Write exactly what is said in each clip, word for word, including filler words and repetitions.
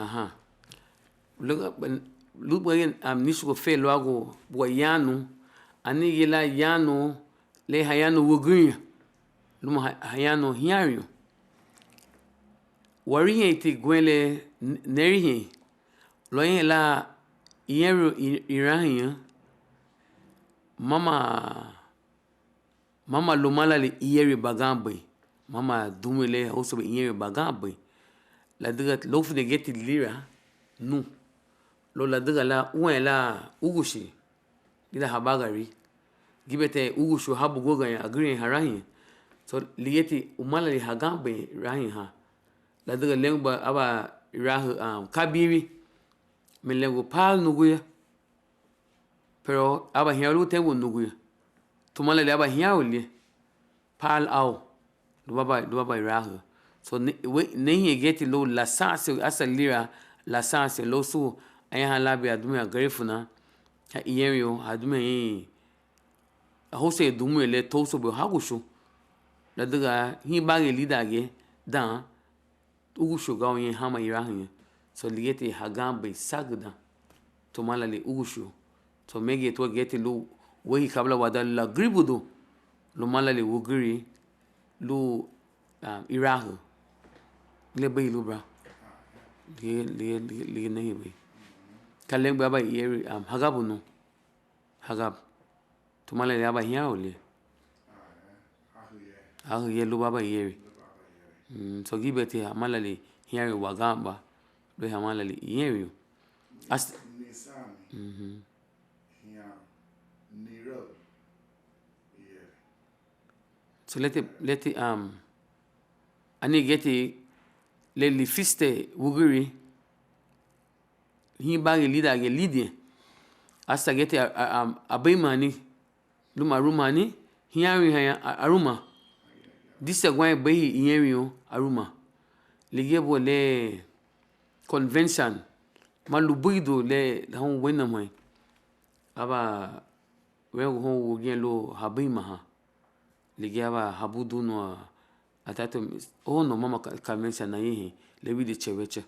Aha. Lun, lun buga, am, níchugun fe luagu buga yanu, anigi lan yanu, le hayanu wügüriña, luma ha-, hayanu hiñariñu. Wariñeiti guenle ne-, nerihin, luañehe lan iñeru i-, irahüñü, mama mama lumalali iñeru baganbei, mama dimurei le houserubei iñeru baganbei, ladüga lóufuni giñeti lira nun, lun ladüga lan úaña lan úguchi lidan habagari, gíbeti úguchu habu guagaña, agüriña harahiña. So, ligíati umalali haganbei rahiña ha, ladüga lenguba aban irahü, ah, kabiri, me lengu pal nuguya, pero aban hiñaru lun tengu nuguya. Tumalali aban hiñaru le, pal au, lubaba, lubaba irahü. So, ne-, we-, neihiñe giñeti lun lasansiun, hasta lira lasansiun, lun sun, añaha lan bia dimurei garifuna, ha iñeriu, ha dimurei, ahouserei dimurei le tousubu haguchu. Ladüga, hiña bagi lidangiñe, dan, úguchu gau ñein hama irahüñü. So, ligíati haganbei sagü dan tumalali úguchu. So, megei tuagiñeti lun wéihi kabla wada lagüribudun lumalali wügüri lun, ah, irahü. Le bei lubra. Ligía, ligía, ligía, ligía nehibei. Ka lenguba aban iñeru, ah, hagabu nun. Hagab. Tumalali aban hiñaru le. Ahüye lubaba iñeri. Mm, so gíbeti hamalali hiñaru waganba, lun hamalali iñeriu. As-, mhm. So leti, leti, um, ani giñeti le lifiste wügüri, hiña bagi lidangiñe lidiñe. Asta giñeti a, a, a, abeimani, luma arumani, hiñariñahaña a, aruma. Díseguaña beihi iñeriu aruma. Ligía buga le convention, ma lubuidun le houn wéinamuhei. Aba weñagun houn wügüriña lun habeimahan. Ligía aba habudunua, atatu, ono mama ka-, convention nayihin, le widi cheweche.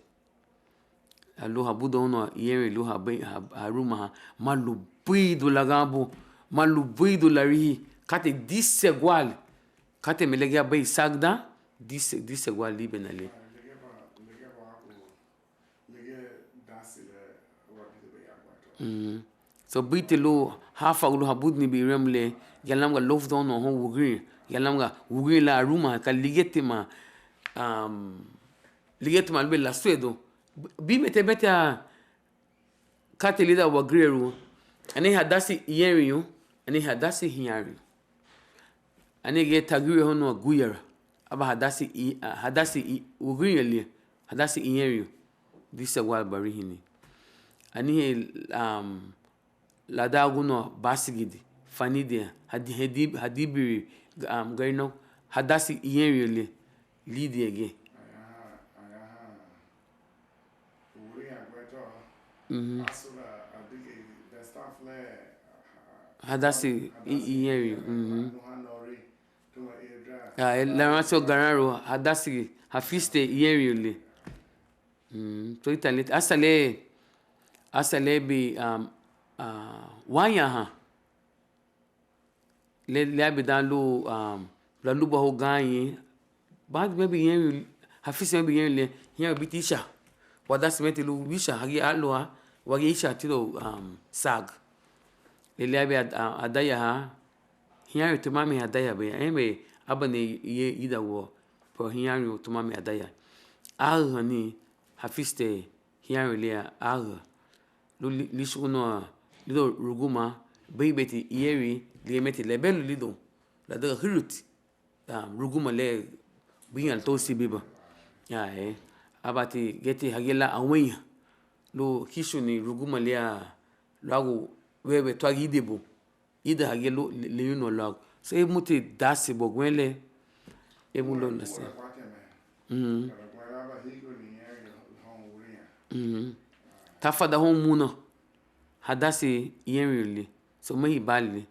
Lun habudunua iñeri lun habei-, ha-, harumahan, ma lubuidun laganbun, ma lubuidun larihin, katei díseguali, katei me ligía bei sagü dan, díse-, díseguali líbe na le. Mm. So buiti lun háfaagua lun habudinibu irahü le, ya lámuga lóufudaunua houn wügüriña, ya lámuga wügüriña lan arumahan, ka ligíatima, am, ligíatima lubéi lasusedun. Bímeti, beti a katei lidan wagüriarun, ani hadasi iñeriñu, ani hadasi hiñariñu. Ani giñe tagüriahóuniwa guyara, aba hadasi i-, a, hadasi i-, wügüriña liña, hadasi iñeriñu, díseguali barihini. Anihein, am, ladaagunua basigidi, fanidiña, hadi-, hadi-, hadibiri, am, garinagu, hadasi iñeriñu liña, lidiña giñe. Mhm. Hadasi i-, iñeriñu, mhm. Ah, el, la nación ganaron, hadasi, hafiste iñeriñu liña. Mm, to ita le, hasta le, hasta le bi, um, ah, wañahan. Le, le abidan lun, um, lalubahoun gañi, bad mebi iñeriñu, hafiste mebi iñeriñu le, hiñariñu biti icha. Wadasi meti lun icha, hagía alua, wagía icha tidoun, um, sagü. Le, le abi ad-, a-, adayaha, hiñariñu tima meha adayahabei, enbe abani ye idagua, pero hiñariñu tima meha adaya. Ahühani, hafiste, hiñariñu liña ahüha. Lun li-, líchugunua lidoun ruguma, beibeti iñeri, ligía meti lebelu lidoun, ladüga hürüti, ah, ruguma le biña le tóusi biba. Ah, eh. Ábati giñeti hagía lan aweiña lun híchuguni ruguma liña luagu wewe tuagi idibu. Ida hagía lun li-, liñunua luagu. So, éi muti dasi boguenle, éi mu lun nasi. Mhm. Mhm. Tafada houn muna, hadasi iñeriñu liña. So, mehi bali.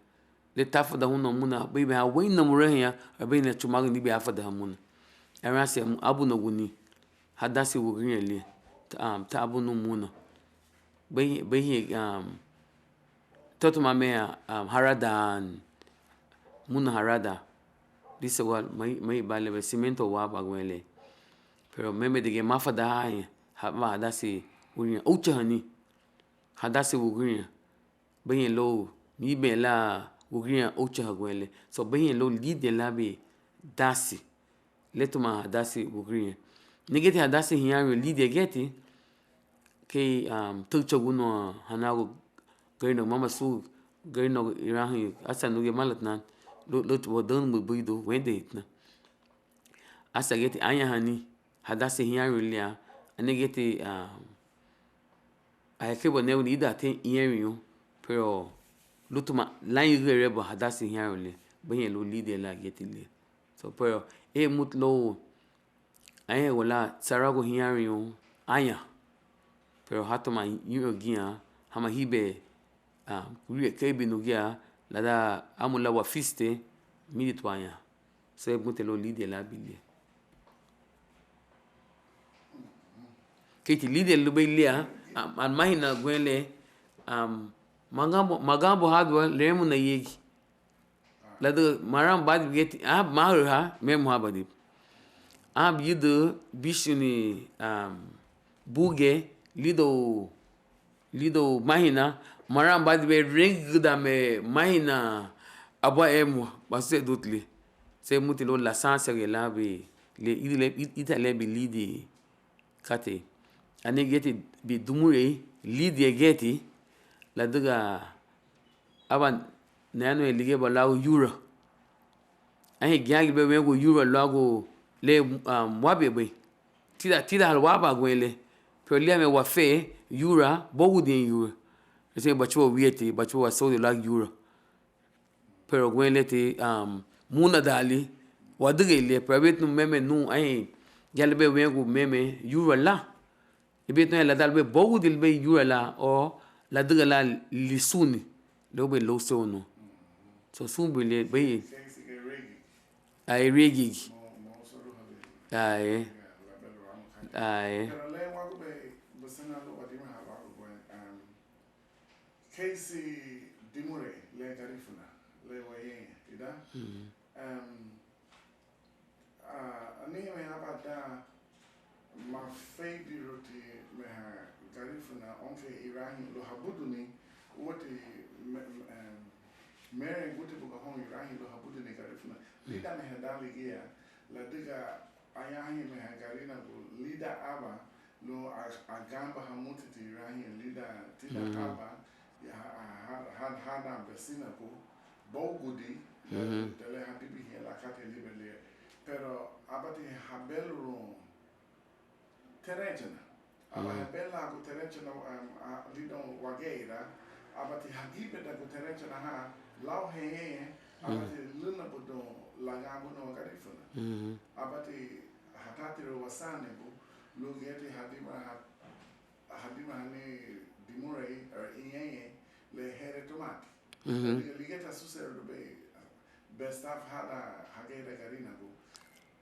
Le tafada houn muna, beibe ha weina murehia, abei na chumagü nibi afada ha muna. Aranse abunaguni, hadasi wügüriña liña. ta-, am, tabu nun muna. Bei-, beihiñe, am, to tuma meha, am, harada, muna harada. Lisa wa mai, mai bale be simento wa baguele. Pero meme de ge mafada haña, ha, wa hadasi wuriña, ucha hani. Hadasi wuguriña. Beiñe lou, ñibe la wuguriña ucha haguele. So, beiñe lou lidia labi dasi. Letuma hadasi wuguriña. Nigeti hadasi hiñaru lidia geti. Kei, um, tauchagunu hanagu garinagu mama su garinagu irahü asa nuge malatnan. Lo, lo, wadanu buidu, wende hitna. Asa geti añahani, hadasi hiñaru lia, ani geti, ah, ahekebua neu ni ida te iñeriñu, pero lutuma lañu reba hadasi hiñaru lia, baña lu lidia la geti lia. So, pero e mut lo, aña wala saragu hiñariñu, aña. Pero hatuma ñurugiña, hama hibe, ah, ria kebi nugia, lada amu la wafiste, midi tuaña. So, e mute lo lidia la bilia. Kiti lidia lubei lia, am, almahina guele, am, magambo, magambo hadua, leremu na yegi. Ladüga maran badibugeti, ah, mahüha, memu habadib. Ah, bidu, bishuni, am, buge, lido, lido mahina, maran badibe regüdame mahina, abua emu, basusedutli. Se muti lo lasansia ge labi, le, idi le, ita lebi lidi. Kati, ani geti bidumurei, lidia geti, ladüga aba nanu e ligeba luagu yura. Ahi giagi be wengu yura luagu le, um, wabi bei. Tida, tida hal waba guele. Pero lia me wafe yura, bogu dien yura. Ese bachua wieti, bachua wasodi luagu yura. Pero guenleti, um, munadali, wadügei le, pero abetnu meme nu, ai, ya lebe wengu meme, yura la. Ibetnu ya ladal be, bogudi lebe yura la, o ladüga la lisuni, lebe losonu. So, sunbi le, be, ai, regigi. Ai, ai. Keisi dimurei le Garifuna le wayeña, ida? Mm. Em, a, anihein meha aban dan mafeidiruti meha Garifuna, onkei irahüñü lun habuduni, uati me-, em, ménrenguti buga houn irahüñü lun habuduni Garifuna. Mm. Lidan meha dan ligía, ladüga añahein meha Garinagu lidan aban, lun a-, aganba hamuti irahüñü lidan tidan aban, ya ha-, ha-, ha-, hadan besinagu, bogudi, le, le hadibihiña lan katei libe le. Pero ábati habelurun terenchana. Aba hebelagun terenchana, em, a, lidoun wageira, ábati hagibedagun terenchana ha, lau heñeñe, ábati lünabudun laganbuna Garifuna. Ábati hatatirun wasaanigu, lun giñeti hadimura ha-, hadimurahani dimurei, o iñeñei, le heretumati. Ligía, ligía ta suseredubei, bestafu hadan hageira Garinagu.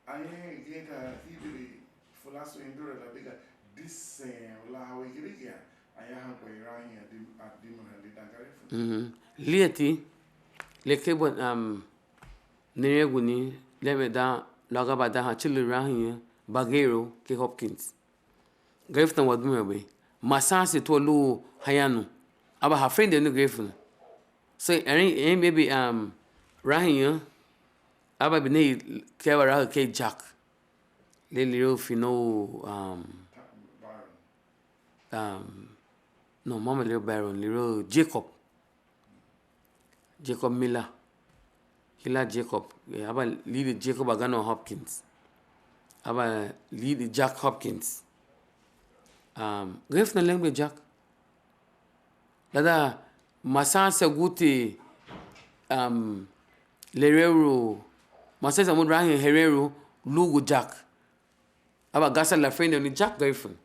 Añahein giñe ka híbiri fulasu indure ladüga dise lan hawéi gürigia, añaha guei irahüñü adim-, adimurehali dan Garifuna. Mhm. Lieti, le kei buen, am, nereguni, leme dan, luagu aban dan hachülürün irahüñü, Bagueiro, kei Hopkins. Garifuna wadimurehaba bei. Masansi tua lun hayanu. Aba hafurendeni Garifuna. So, erin, erin bebi, am, rahüñü, aba binei kei aba rahü kei Jack. Le liráü finóu, am, am, no, mama liráü Byron, liráü Jacob. Jacob Miller. Hila Jacob. Eh, aba lidi Jacob Agano Hopkins. Aba lidi Jack Hopkins. Um, Garifuna lengbe Jack. Lada masansa guti, um, lererun, masansa mutu rahüñü hererun lugu Jack. Aba gasa lafurendeni Jack Garifuna.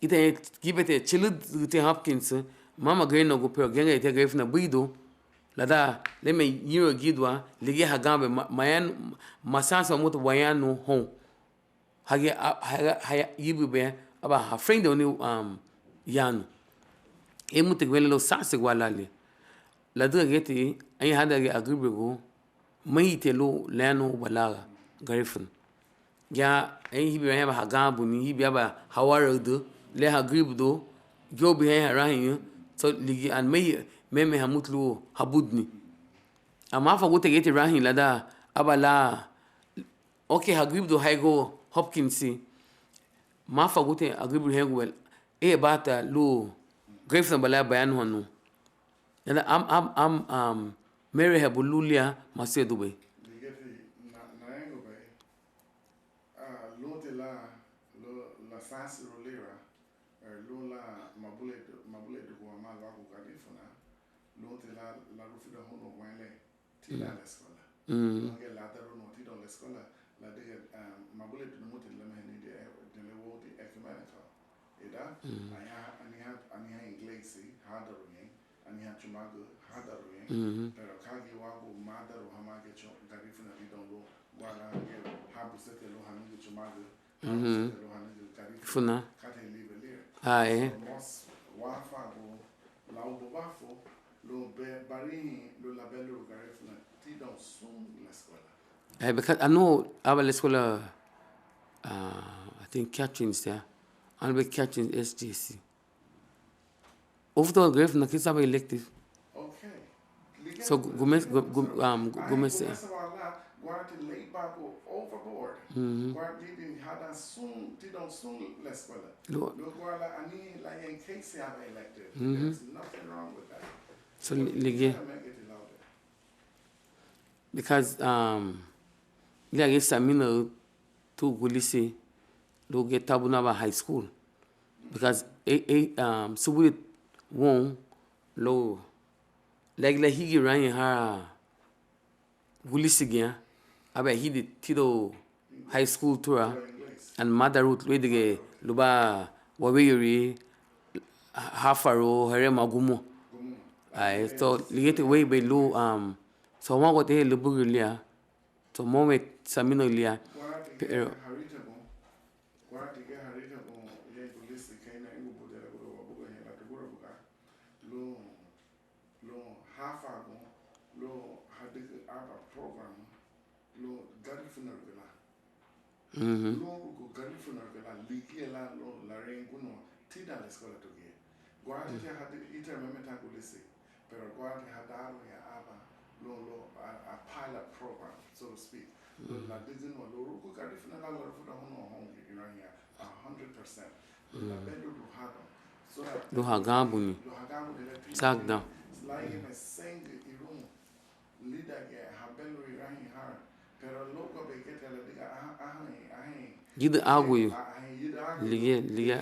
Ítara ñein gíbetiña chülüdütiña Hopkins, mama Garinagu, pero géñeitiña Garifuna buidu, lada leme ñǘraügüdüwa, ligía haganbei ma-, mayanu, masansa mutu wayanu houn. Hagi, ha-, ha-, ha-, yibübe, aba hafurendeiruni, um, yanu. Éimuti guenle lau sasigualaali. Ladüga giñeti añaha hádangiñe agübürigu, méiti lun layanuhaba lan Garifuna. Ya, eh, híbiri añaha aban haganbuni, híbiri aban hawaraüdü, le hagiribudun, giñe óubihaña harahüñü, so, ligía, ani mei, meme hamuti lun habuduni. Ani máfaagunti giñeti irahüñü ladan aban lan, okay, hagiribudun high school Hopkins, máfaagunti agiribudun high school, eh, bata lun Garifuna ba lan bayanuhanu. Ladan am, am, am, am, mérehabu lun liña masusedubei. Ligíati na, narangu bei, ah, lunti lan, lun, lasansirun lira, eh, lun lan mabule, mabuleidun wamá luagu Garifuna, lunti lan larufudahóun guenle tidan leskuela. Mm. Lun giñe ladarunu tidoun leskuela, ladüga, ah, mabuleidun numuti le meha nidin, eh, le woudin ecumenical. Ida, mm, aniha, aniha, aniha inglesi hádaruñein, aniha chumagu hádaruñein, mhm, pero ka gi wagu mádaru hamagichun Garifuna tidoun lun, gua lan giñe ha busenti lun hanigi chumagu, ha, mhm, busenti lun hanigi Garifuna. Funa. Katei libe lira. Ah, eh. So, mos, wáfaagu lau bubafu lun be, barihin lun lebelurun Garifuna tidoun sun leskuela. Eh, because anu aban leskuela, ah, I think Catherine's, yeah. Anu be Catherine's S J C. Ufutu Garifuna kei saba elective. Okay. So, gu-, gumes-, gu-, gu-, um, gu-, gumese. Mhm. Lu-, mhm. There's nothing wrong with that. So, li-, ligía. Because, um, ligía giñe saminaü tun gulisi lun giñe tabunaba high school. Because e, e, um, subudi woun lun, ligía le higiruraña ha gulisigiñe, aba hidin tidoun high school tura, ani mádaru luéidügüya lubá waweyuri, háfaru, herema, gumú. Ai, so, ligíati wéibei lun, um, so, wáguati lubügü liña, so, mounwen saminaü liña, pero lun háfagun, lun hadügün aban program lun Garifunarügü lan. Mhm. Lun Garifunarügü lan, ligía lan lun larengúniwa tidan leskuela tuguya. Guarati, mm, hadügün, ítara meme tan gulisi, pero guarati hadáruña aban lun, lun a, a pilot program, so to speak. Lun, mm, ladügüniwa lun rügü Garifuna lan larufudahóun houn irahüñü a hundred percent. Lun, mm, lebelurun hadoun. So that lun haganbuni. Lun haganbuni le. Exacto. Lárigiñe seingu irumu lídangiñe habelurun irahüñü haru. Pero lóugua begete ladüga aha, aha, aha. Yidü aguyu. Aha, yidü aguyu. Ligía, ligía,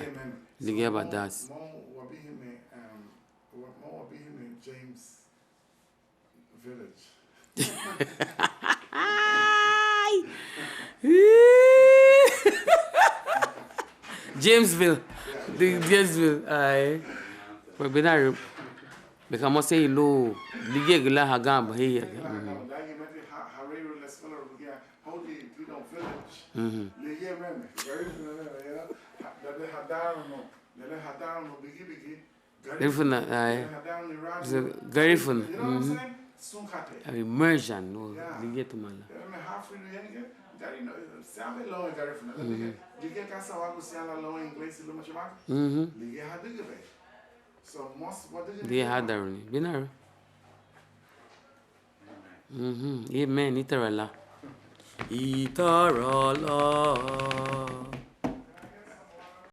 ligía aban dasi. Mo, mo wabihime, um, wa-, mo wabihime James Village. Ay! Jamesville. Di Jamesville. Ai. Pues, binari. Beka mosei lun ligía giñe lan haganba, hei, hei. Mhm. Mhm. Garifuna, ai. Garifuna. Mhm. Immersion, no, ligía tumala. Mhm. Mhm. Ligía hadaruni, binari. Mhm. Amen. Ítara lan. Ítara lan.